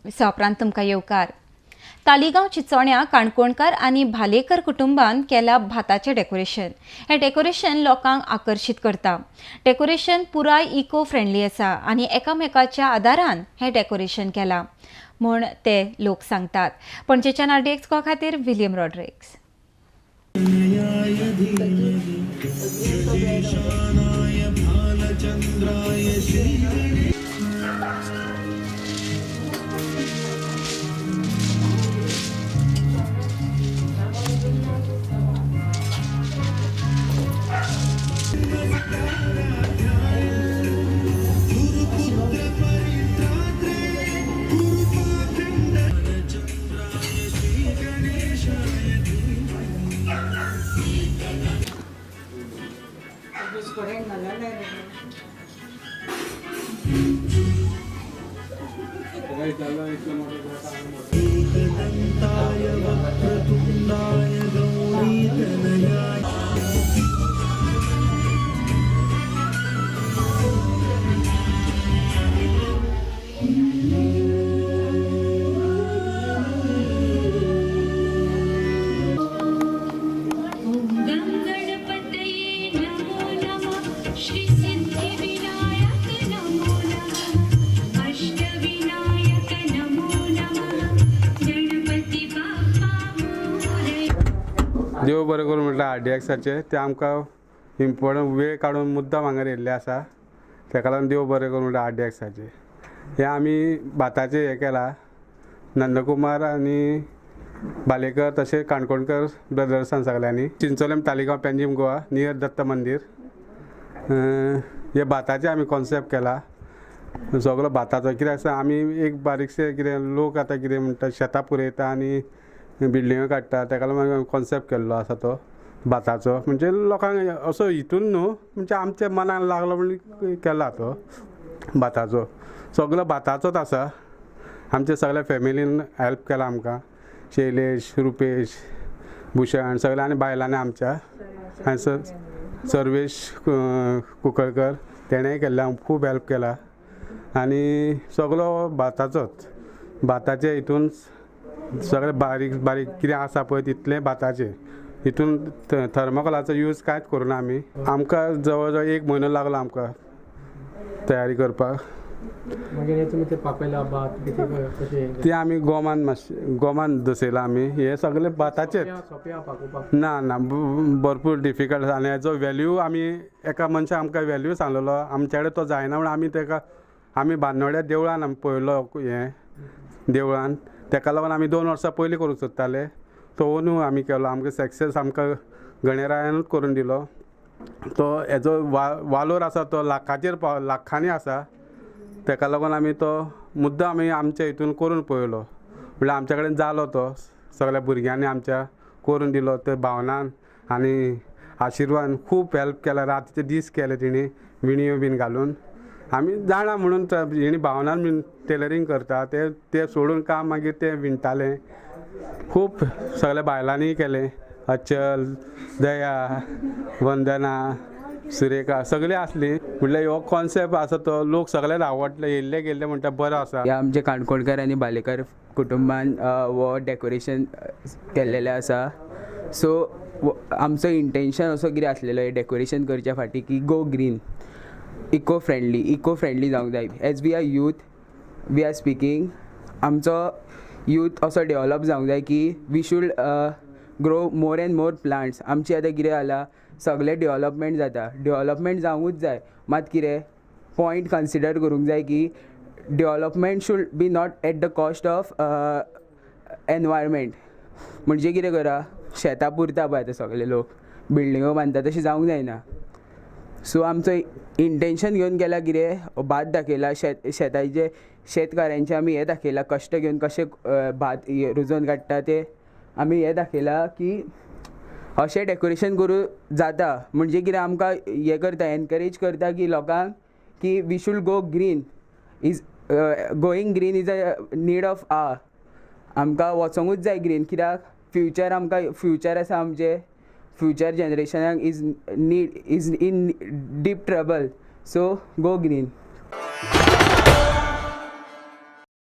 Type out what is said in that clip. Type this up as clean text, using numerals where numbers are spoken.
विसवा तुमकां येवकार. तालिगांव चिचोण्या काणकोणकार आनी भालेकर कुटुंबान केला भाताचें डेकोरेशन. हें डेकोरेशन लोकांक आकर्शीत करता. डेकोरेशन पुराय इको फ्रेंडली आसा आनी एकामेकाच्या आदारान हें डेकोरेशन केलां म्हूण ते लोक सांगतात. पणजेच्यान आरडीएक्स गोवा खातीर विलियम रॉड्रिग्स. देव बरें करूं म्हटल्यार आरडीएक्साचें ते आमकां इम्पोर्टंट वेळ काडून मुद्दाम हांगा येयल्ले आसा. तेका लागून देव बरें करूं म्हटल्यार आरडीएक्साचें हें आमी भाताचें हें केलां. नंदकुमार आनी भालेकर तशें काणकोणकर ब्रदर्सान सगल्यांनी चिंचोलेम तालिगांव पेंजीम गोवा नियर दत्त मंदीर हे भाताचें आमी कॉन्सेप्ट केला. सगलो भाताचो कित्याक आसा आमी एक बारीकशें कितें लोक आतां कितें म्हणटा शेतां पुरयता आनी बिल्डिंगो काडटा तेका लागून कॉन्सेप्ट केल्लो आसा तो भाताचो. म्हणजे लोकांक असो हितून न्हू म्हणजे आमच्या मनाक लागलो म्हण केला तो भाताचो. सगलो भाताचोच आसा. आमच्या सगल्या फॅमिलीन हेल्प केला आमकां. शैलेश, रुपेश, भूषण सगल्या आनी बायलांनी आमच्या आनी सर्वेश कुंकळकर तेणेय केल्लें खूब हेल्प केला. आनी सगलो भाताचोच. भाताचे हितून सगळें बारीक बारीक कितें आसा पळय तितलें भाताचें. हितून थर्मोकोलाचो यूज कांयच करुना आमी. आमकां जवळ जवळ एक म्हयनो लागलो आमकां तयारी करपाक. ते आमी गोमान मातशें गोमान दसयला आमी. हे सगळे भाताचेच. ना ना भरपूर डिफिकल्ट आसा आनी हेजो वेल्यू आमी एका मनशाक आमकां वेल्यू सांगलेलो आमचे कडेन तो जायना म्हूण आमी तेका आमी बांदोड्या देवळान आमी पळयलो हें देवळान. तेका लागून आमी 2 वर्सां पयलीं करूंक सोदताले तो अंदू आमी केलो. आमकां सक्सेस आमकां गणेरायानूच करून दिलो. तो हेजो वालोर आसा तो लाखाचेर पाव लाखांनी आसा. तेका लागून आमी तो मुद्दो आमी आमच्या हितून करून पळयलो. म्हणल्यार आमच्या कडेन जालो तो सगल्या भुरग्यांनी आमच्या करून दिलो. ते भावनान आनी आशिर्वान खूब हेल्प केला. रातीचे दीस केले तेणी विणयो बीन घालून. आमी जाणा म्हणून हेणी भावनान बीन टेलरींग करता ते ते सोडून काम मागीर ते विणटाले. खूब सगल्या बायलांनी केलें. अचल, दया, वंदना, सुरेखा सगळीं आसली. म्हणल्यार हो कॉन्सेप्ट आसा तो लोक सगळ्यांक आवडले. येयल्ले गेल्ले म्हणटा बरो आसा. ह्या आमचे काणकोणकर आनी भालेकर कुटुंबान हो डेकोरेशन केल्लेलें आसा. सो आमचो इंटेंशन असो कितें आसलेलो हें डेकोरेशन करच्या फाटीं की go green, eco friendly, eco friendly जावंक जाय. As we are youth we are speaking आमचो यूथ असो डेवलप जावंक जाय की we should grow more and more plants. आमचें आतां कितें जालां सगळें डेवलपमेंट जाता. डेवलपमेंट जावंकूच जाय मात कितें पॉयंट कन्सिडर करूंक जाय की development should be not at the cost of environment. म्हणजे कितें करा शेतां पुरता पळय आतां सगळे लोक बिल्डिंगो बांदता तशें जावंक जायना. सो आमचो इंटेंशन घेवन गेला कितें भात दाखयला शेताचे शेतकारांचे आमी हें दाखयलां कश्ट घेवन कशें भात रुजोवन काडटा ते आमी हें दाखयलां की अशें डेकोरेशन करूं जाता. म्हणजे कितें आमकां हें करता एनकरेज करता की लोकांक की we should go green. Is going green is a need of our. आमकां वचोंकूच जाय ग्रीन कित्याक फ्युचर आमकां फ्युचर आसा आमचें. फ्युचर जनरेशनाक is need is in deep trouble. So go green.